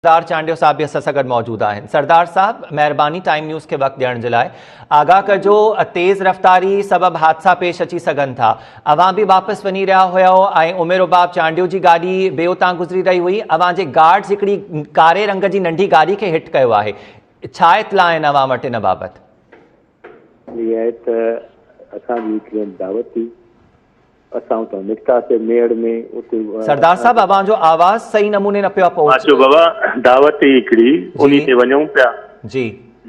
سردار چانڊيو صاحب به اسان سان گڏ موجود آهن. سردار صاحب مهرباني ٽائيم نيوز کي وقت ڏيڻ جي لاء. آگاهه ڪجو تيز رفتاري سبب حادثا پيش اچي سگهن ٿا. اوهان به واپس وڃي رهيا هيؤ ۽ ام رباب چانڊيو جي گاڏي به اتان گذري رهي هئي. اوهان جي گارڊز هڪڙي ڪاري رنگ جي ننڍي گاڏي کي هٽ ڪيو آهي. ڇا اطلاع آهن اوهان وٽ ان بابت؟ هي آهي ته اسان جي هڪڙي هنڌ دعوت هئي. اسان اتان نڪتاسي ميهڙ ۾ اتي سردار صاحب اوهان جو آواز صحيح نموني نه پيو پهچي. اچو بابا دعوت هئي هڪڙي انهي تي وڃون پيا. جي.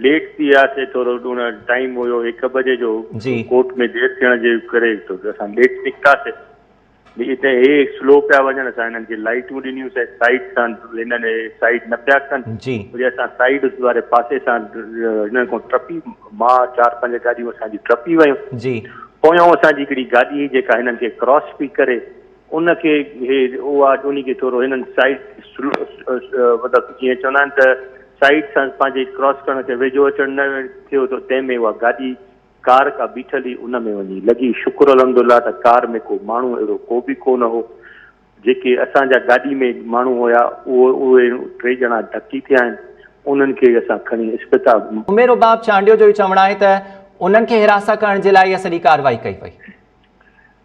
ليٽ ٿي وياسي ٿورو ان ٽائيم هيو هڪ بجي جو جي. ڪورٽ ۾ دير ٿيڻ جي ڪري اسان ليٽ نڪتاسي اتي هي سلو پيا وڃن اسان هنن کي لائيٽون ڏنيون سي سائيڊ سان هنن هي سائيڊ نه پيا ڪن جي. وري اسان سائيڊ واري پاسي سان هنن کان ٽپي مان چار پنج گاڏيون اسان جي ٽپي ويون. جي. پويان اسان جي هڪڙي گاڏي هئي جيڪا هنن کي ڪراس پئي ڪري ان کي هي اها انهي کي ٿورو هنن سائيڊ سلو مطلب جيئن چوندا آهن ته سائيڊ سان پنهنجي ڪراس ڪرڻ کي ويجهو اچڻ نه ٿيو ته تنهن ۾ اها گاڏي ڪار ڪا بيٺل هئي ان ۾ وڃي لڳي شڪر الحمدالله ته ڪار ۾ ڪو ماڻهو اهڙو ڪو به ڪو نه هو جيڪي اسان جا گاڏي ۾ ماڻهو هيا اهو اهي ٽي ڄڻا ڌڪي ٿيا آهن انهن کي اسان کڻي اسپتال. عمر رباب چانڊيو جو اهو چوڻ آهي ته انهن کي هراسان ڪرڻ جي لاء اها سڄي ڪارروائي ڪئي وئي.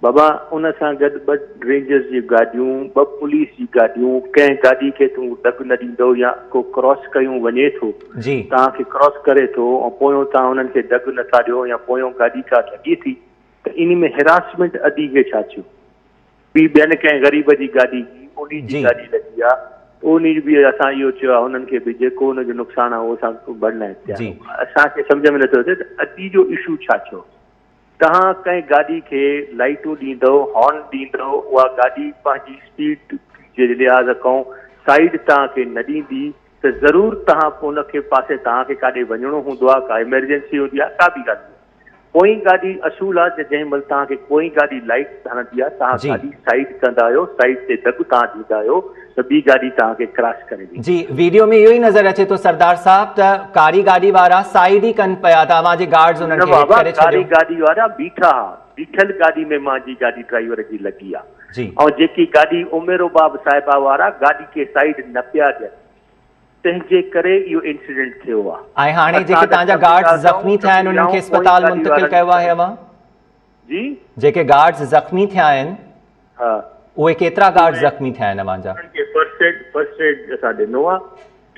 بابا ان سان گڏ ٻه رينجرز جون گاڏيون، ٻه پوليس جي گاڏيون، ڪنهن گاڏي کي تون دڳ نه ڏيندو يا ڪو ڪراس ڪيون وڃي ٿو جي. توهان کي ڪراس ڪري ٿو ۽ پويون توهان انهن کي دڳ نه ٿا ڏيو يا پويون گاڏي ڪا لڳي ٿي ته انهي ۾ هراسمينٽ ادي کي ڇا ٿيو؟ ٻي ٻين ڪنهن غريب جي گاڏي جي انهي جي جي. گاڏي لڳي آ انهي جي به اسان اهو چيو آ انهن کي به جيڪو ان جو نقصان آ اهو اسان ڀرڻ لاء تيار جي. آهيون اسان کي سمجهه ۾ نٿو اچي ته ادي جو اشو ڇا ٿيو؟ توهان ڪنهن گاڏي کي لائيٽون ڏيندؤ هارن ڏيندؤ اها گاڏي پنهنجي اسپيڊ جي لحاظ کان سائيڊ توهان کي نه ڏيندي ته ضرور توهان ان کي پاسي توهان کي ڪاڏي وڃڻو هوندو آ ڪا ايمرجنسي هوندي آ ڪا به ڳالهه هوندي آ پوئين گاڏي اصول آ ته جنهن مهل توهان کي پوئين گاڏي لائيٽ هڻندي آ توهان جي. گاڏي سائيڊ ڪندا آهيو سائيڊ تي دڳ توهان ڏيندا آهيو ته ٻي گاڏي توهان کي ڪراس ڪري ويندي. جي ويڊيو ۾ اهو ئي نظر اچي ٿو سردار صاحب ته ڪاري گاڏي وارا سائيڊ ئي ڪن پيا ته اوهان جي گارڊز انهن نه کي هٽ بابا ڪري ڪاري ڇڏيو. گاڏي وارا بيٺا ها بيٺل گاڏي ۾ مانجي گاڏي ڊرائيور جي لڳي آ جي. ۽ جيڪي گاڏي عمر رباب صاحبه وارا گاڏي کي سائيڊ نه پيا ڏين. تنهن جي ڪري اهو انسيڊنٽ ٿيو آ. ۽ هاڻي اسان جيڪي ته توهان جا ٽپي گارڊز وياسون، زخمي ٿيا آهن ٽپي انهن کي ويائون، پوئين اسپتال گاڏي منتقل وارن ڪيو آهي اوهان؟ جي؟ جيڪي گارڊز زخمي ٿيا آهن ها. اهي ڪيترا گارڊز زخمي ٿيا آهن اوهان جا؟ انهن کي فرسٽ ايڊ فرسٽ ايڊ اسان ڏنو آ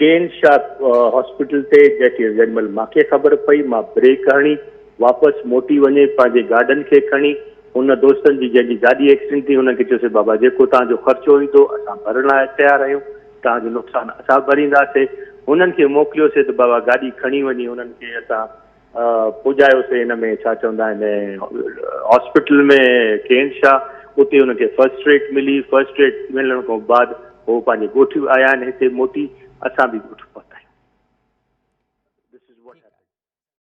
ڪين شاهه هاسپيٽل تي جيڪي جيڏي مهل مان کي خبر پئي مان بريڪ هڻي واپس موٽي وڃي پنهنجي گارڊن کي کڻي ان دوستن جي جنهن جي گاڏي ايڪسيڊنٽ ٿي انهن کي چيوسي بابا جيڪو توهان جو خرچو ايندو اسان ڀرڻ لاء تيار آهيون توهان جو نقصان اسان ڀرينداسي. هنن کي موڪليوسي ته بابا گاڏي کڻي وڃي انهن کي اسان پڄايوسي هن ۾ ڇا چوندا آهن هاسپيٽل ۾ ڪين شاهه اتي انهن کي فرسٽ ريٽ ملي فرسٽ ريٽ ملڻ کان بعد هو پنهنجي ڳوٺ آيا آهن هتي موٽي اسان به ڳوٺ پهتاسين.